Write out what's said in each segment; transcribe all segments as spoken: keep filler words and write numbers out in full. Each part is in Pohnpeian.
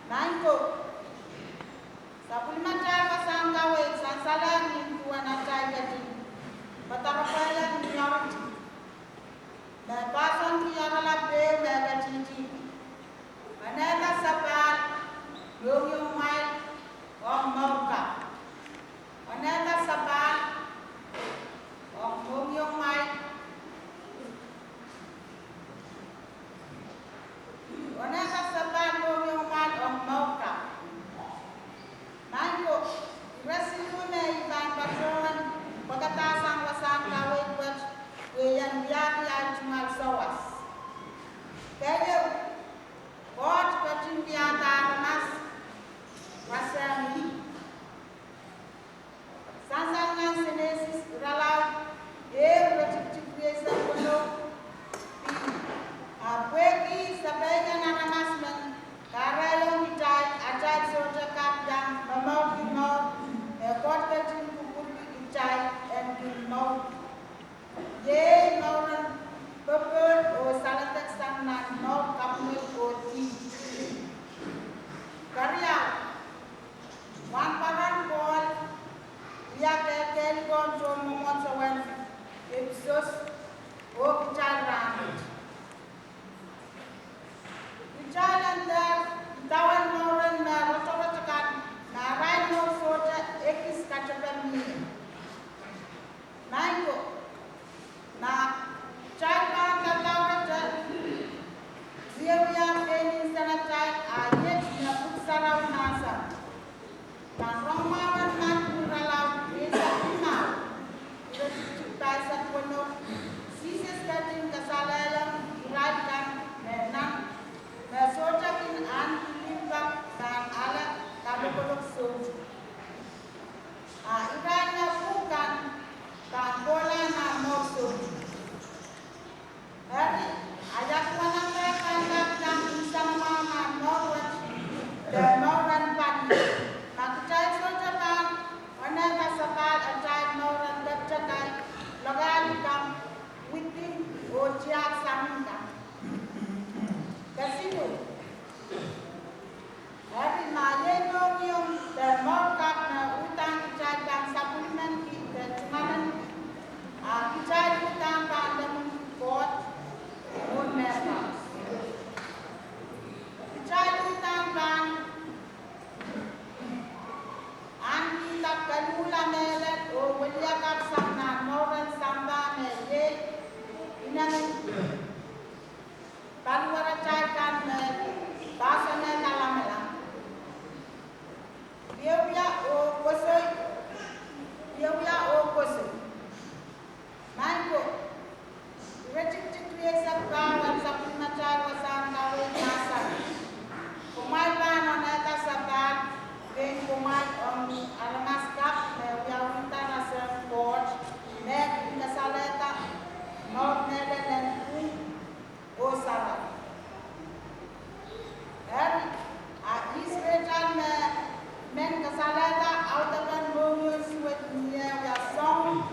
Maing ko, sapwellimatail wasahn kaweid sansal ni duwen atail ketin poadarapwehla ni oriti me poahsoanki oaralap ehu me ketihdi: Onehda Sapahl, Mohngiongimwail ong Mour Kapw. Onehda Sapahl, ong Mohngiongimwail Onehda Sapahl, Mohngiongimwail ong Mour Kapw. Maing ko, ire siluh me I pahn patohwan pwekadahsang wasahn kaweid wet, iei en wiahki ahi tungoal sawas. Keieu, Koht ketin wiahda aramas wasahn ih. Sansal nan Senesis irelaud ehu, iretikitik rieisek weneu, pil, ah pwehki sapeikan aramas men kahrehiong kitail atail sohte kak iang momourki mour me Koht ketin kupwurki kitail en kin mourki, iei mouren popohl oh saledek sang nan mour kapwunod oh dihp. Keriau, Wahnpoaron Pohl wia kehlkehlikou tohn mwomwohdiso en Episos oh kitail rahnwet. Kitail en dehr idawehn mouren me rotorot akan me arail mour sohte ekis katepe mie. Maing ko, ma kitail pahn kadaurete wiewia pein insenatail, a iet me Pwuhk Sarawi mahsanih: Nan Rongamwahu en Matthew irelaud eisek limau, iretikitik pahisek weneu, Sises ketin kasalehiong irail kan me nan, me sohte kin ahneki limpoak pahn ale kalokolok soutuk, a irail me pwung kan pahn kohla nan mour soutuk. Eri, a ia duwen atail pahn kak iang insenamwahu nan mour wet de mouren palio, ma kitail sohte pahn onehda sapahl atail mouren keptekai, lokaia kan, widi, oh tiahk sang kan? Kesiluh, eri ma iei mohngiong de mour kapw me uhdahn kitail pahn sapwellimaniki de tungoaleniki, a kitail uhdahn pahn lemmwin Koht mwohn mehkoaros. Kitail uhdahn pahn ahnekihda koluhla mehlel oh weliakapw sang nan mouren sampah me iei inengen paliwaratail kan me poahsoanehda lamalam, wiewia oh kosoi, wiewia oh kosoi. Maing ko, iretikitik rieisek pahieu en sapwellimatail wasahn kaweid mahsanih: Kumwail pahn onehda sapahl pein kumwail ong aramas kapw me wiawihda rasehng Koht, me kin kasalehda mour mehlel en pwung oh sarawi. Eri, a ihs rehtail me men kasalehda audepen mohngiong suwed ni eh wia soang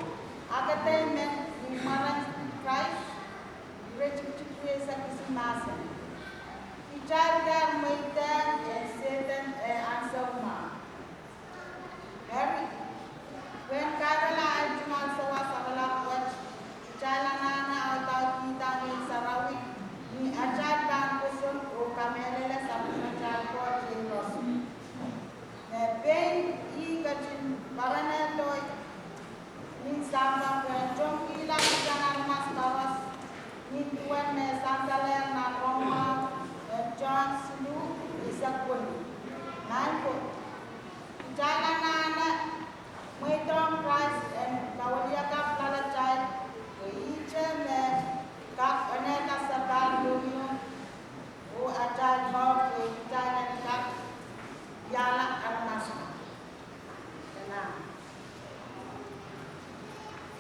akedei men ni mwaren Krais? Iretikitik rieisek isuh mahsanih: Kitail dehr mweidehng